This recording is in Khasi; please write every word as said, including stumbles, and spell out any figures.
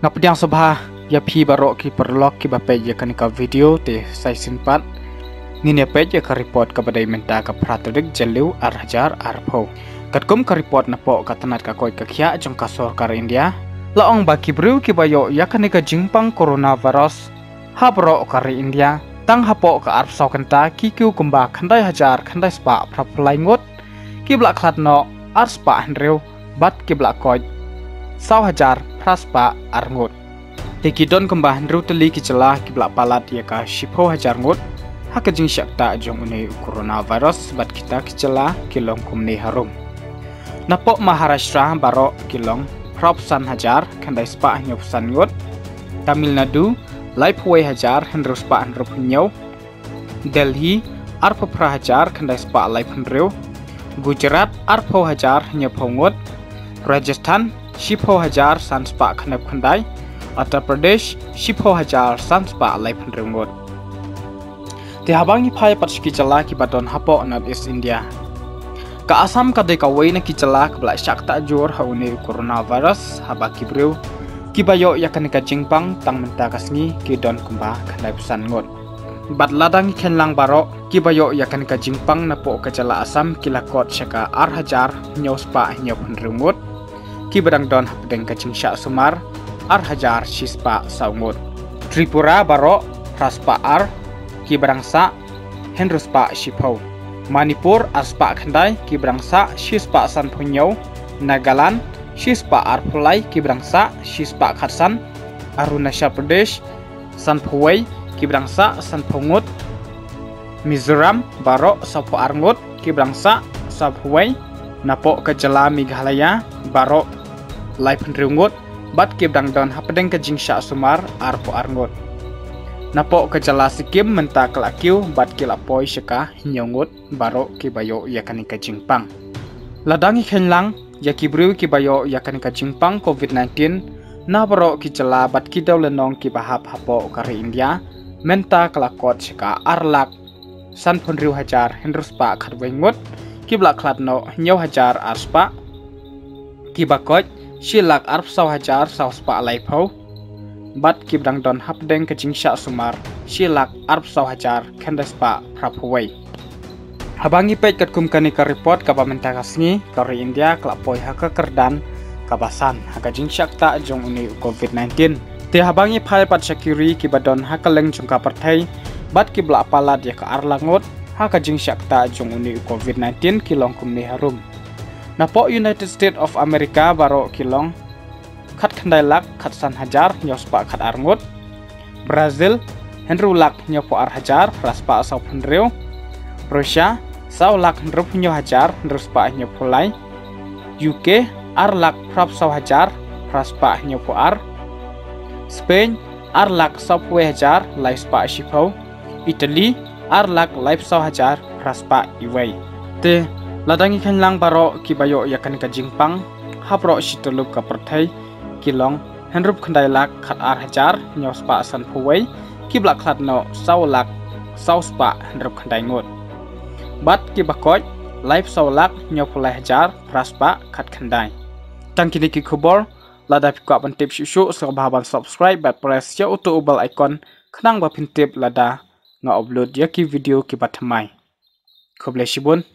Nga pdiang sngewbha ïa phi baroh ki paralok kiba peit ïa kane ka video. Te sa shisien pat ngin ïa peit ïa ka report kaba dei mynta ka phra tarik Jylliew ar hajar arphew. Katkum ka report napoh ka tnat ka koit ka khiah jong ka sorkar India, la ong ba ki briew kiba ïoh ïa kane ka jingpang coronavirus ha baroh ka ri India, tang hapoh ka arphew saw kynta ki kiew kumba khyndai hajar khyndai spah phra phew lai ngut, kiba la khlad noh ar spah hynriew, bad kiba la koit saw hajar phra spah ar ngut. Te ki don kumba hynriew tylli ki jylla kiba la palat ïa ka shiphew hajar ngut ha ka jingshah ktah jong une u coronavirus, bad kita ki jylla ki long kumne harum. Napoh Maharashtra baroh ki long phra phew san hajar khyndai spah hynñiew phew san ngut, Tamil Nadu laiphew wei hajar hynriew spah hynriew phew hynñiew, Delhi arphew phra hajar khyndai spah laiphew hynriew, Gujarat arphew hajar hynñiew phew ngut, Rajasthan shiphew hajar san spah khyndai phew khyndai, Uttar Pradesh shiphew hajar san spah laiphew hynriew ngut. Te haba ngi phai pat sha ki jylla kiba don hapoh North East India, ka Assam ka dei kawei na ki jylla kaba la shah ktah jur ha une u coronavirus, haba ki briew kiba ïoh ïa kane ka jingpang tang mynta ka sngi ki don kumba khyndai phew san ngut. Bad lada ngi kheiñ lang baroh kiba ïoh ïa kane ka jingpang napoh ka jylla Assam ki la kot sha ka ar hajar hynñiew spah hynñiew phew hynriew ngut, kiba dang don hapdeng ka jingshah sumar ar hajar shi spah saw ngut. Tripura baroh phra spah ar, kiba dang sah hynriew spah shiphew. Manipur ar spah khyndai, kiba dang sah shi spah sanphew hynñiew. Nagaland shi spah arphew lai, kiba dang sah shi spah khatsan. Arunachal Pradesh sanphew wei, kiba dang sah sanphew ngut. Mizoram baroh sawphew ar ngut, kiba dang sah sawphew wei. Napoh ka jylla Meghalaya baroh laiphew hynriew ngut, bad kiba dang don hapdeng ka jingshah sumar arphew ar ngut. Napoh ka jylla Sikkim mynta ka la kiew bad ki la poi sha ka hynñiew ngut baroh kiba ïoh ïa kane ka jingpang. Lada ngi kheiñ lang ïa ki briew kiba ïoh ïa kane ka jingpang covid nineteen na baroh ki jylla bad ki dewlynnong kiba hap hapoh ka ri India, mynta ka la kot sha ka ar lak sanphew hynriew hajar hynriew spah khatwei ngut, kiba la khlad noh hynñiew hajar ar spah, kiba koit shi lak arphew saw hajar saw spah laiphew, bad kiba dang don hapdeng ka jingshah sumar shi lak arphew saw hajar khyndai spah phraphew wei. Haba ngi peit katkum kane ka report kaba mynta ka sngi, ka ri India ka la poi ha ka kyrdan kaba san ha ka jingshah ktah jong une u covid nineteen. Te haba ngi phai pat sha ki ri kiba don ha kylleng jong ka pyrthei bad kiba la palat ïa ka ar lak ngut ha ka jingshah ktah jong une u covid nineteen ki long kumne harum. Napoh United States of America baroh ki long khatkhyndai lak khatsan hajar hynñiew spah khatar ngut. Brazil hynriew lak hynñiewphew ar hajar phra spah sawphew hynriew. Russia saw lak hynriewphew hynñiew hajar hynriew spah hynñiewphew lai. U K ar lak phraphew saw hajar phra spah hynñiewphew ar. Spain ar lak sawphew wei hajar lai spah shiphew. Italy ar lak laiphew saw hajar phra spah iwei. Te lada ngi kheiñ lang baroh kiba ïoh ïa kane ka jingpang ha baroh shi tyllup ka pyrthei ki long hynriewphew khyndai lak khatar hajar hynñiew spah sanphew wei, kiba la khlad noh saw lak saw spah hynriewphew khyndai ngut, bad kiba koit laiphew saw lak hynñiewphew lai hajar phra spah khatkhyndai. Tang kine ki khubor. Lada phi kwah ban tip shuh shuh, sngewbha ban subscribe bad press ïa uto u bell icon khnang ba phin tip lada nga upload ïa ki video kiba thymmai. Khublei shibun.